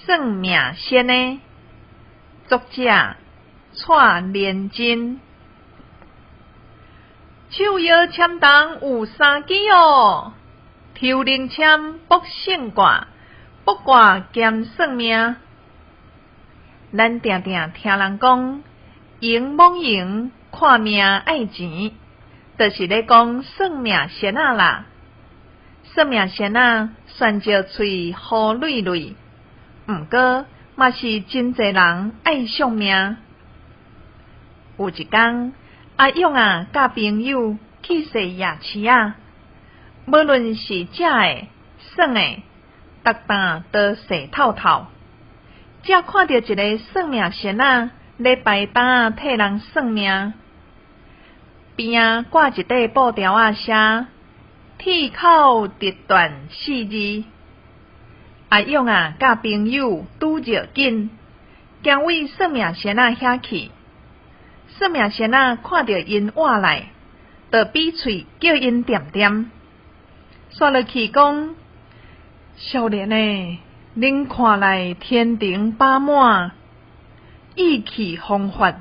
算命仙的，作者蔡連真。手搖籤筒有三支哦，抽靈籤卜算卦，卜卦兼算命。咱定定聽人講，閒罔閒，看命愛錢，就是咧講算命仙仔啦。算命仙仔懸石喙雨累累，毋過嘛是真濟人愛相命。有一工，阿勇啊，佮朋友去踅夜市仔，無論是食的、耍的，逐檔都踅透透。才看著一个算命仙仔咧擺擔仔替人算命，邊仔掛一塊布條仔寫“鐵口直斷”四字。阿勇啊，佮朋友拄著緊，行位算命仙仔遐去。算命仙仔看著𪜶倚來，就比喙叫𪜶恬恬。煞落去講：少年欸，恁看來天庭飽滿，意氣風發，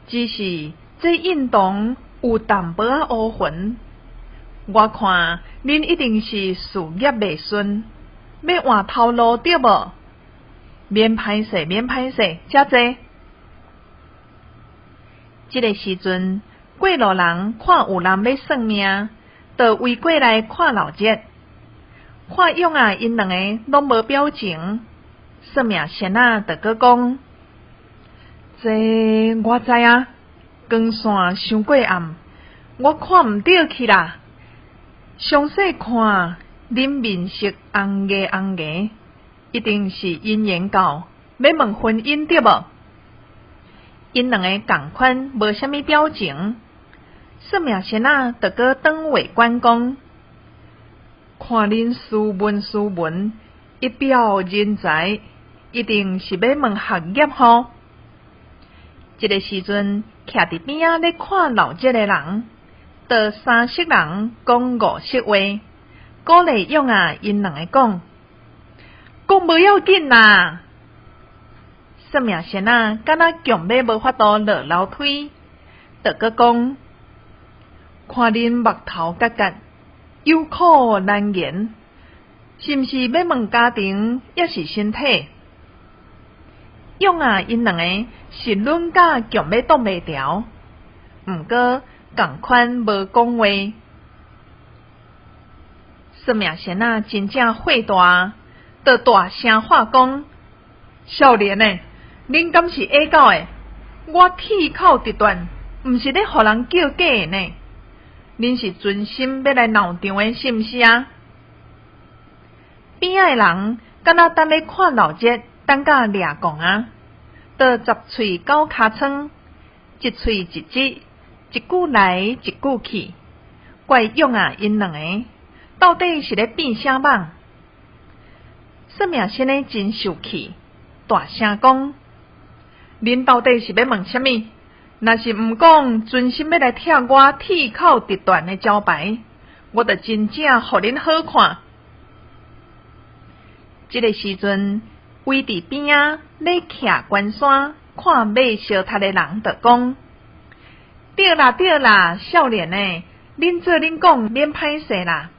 只是這印堂有淡薄仔烏雲。我看恁一定是事業袂順，欲換頭路對無？免歹勢，免歹勢，請坐。這个時陣，過路人看有人欲算命，就圍過來看鬧熱。看勇仔𪜶兩个攏無表情，算命仙仔就閣講：這我知影，光線傷過暗，我看毋著去啦。詳細看，恁面色紅額紅額，一定是姻緣到，欲問婚姻對無？𪜶兩个仝款無啥物表情，算命仙仔就閣轉話管講：看恁斯文斯文，一表人才，一定是欲問學業吼。這个時陣，徛佇邊仔咧看鬧熱的人，就三色人講五色話，鼓勵勇仔𪜶兩个講，講無要緊啦。算命仙仔敢若強欲無法度落樓梯，就閣講：看恁目頭結結，有苦難言，是毋是欲問家庭，抑是身體？勇仔𪜶兩个是忍甲強欲擋袂牢，毋過仝款無講話。算命仙仔真正火大，就大聲喝講：少年欸，恁敢是下狗的？我鐵口直斷，毋是咧予人叫假的呢？恁是存心欲來鬧場的，是毋是啊？邊仔的人敢若等欲看鬧熱，等甲掠狂啊！就十喙九尻川，一喙一舌，一句來一句去，怪勇仔𪜶兩个到底是咧變啥蠓？算命仙的真受氣，大聲講：恁到底是欲問啥物？若是毋講，存心欲來拆我鐵口直斷的招牌，我就真正予恁好看。這个時陣，圍佇邊仔咧徛關山看馬相踢的人就講：對啦對啦，少年欸，恁做恁講，免歹勢啦。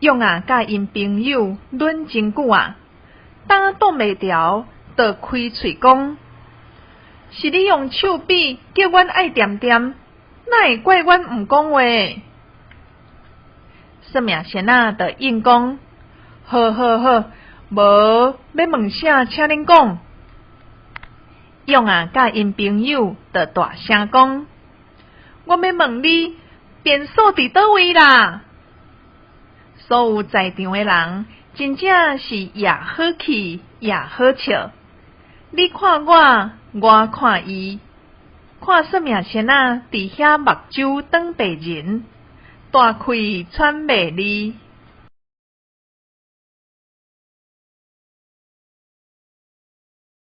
勇仔佮𪜶朋友忍真久啊，等擋袂牢，就開喙講：是你用手比叫阮愛恬恬，哪會怪阮毋講話？算命仙仔就應講：好好好，無欲問啥，請恁講。勇仔佮𪜶朋友就大聲講：我欲問你，便所佇佗位啦？所有在場的人，真正是也好氣也好笑。你看我，我看伊，看算命仙仔佇遐目睭當白人，大氣喘袂利。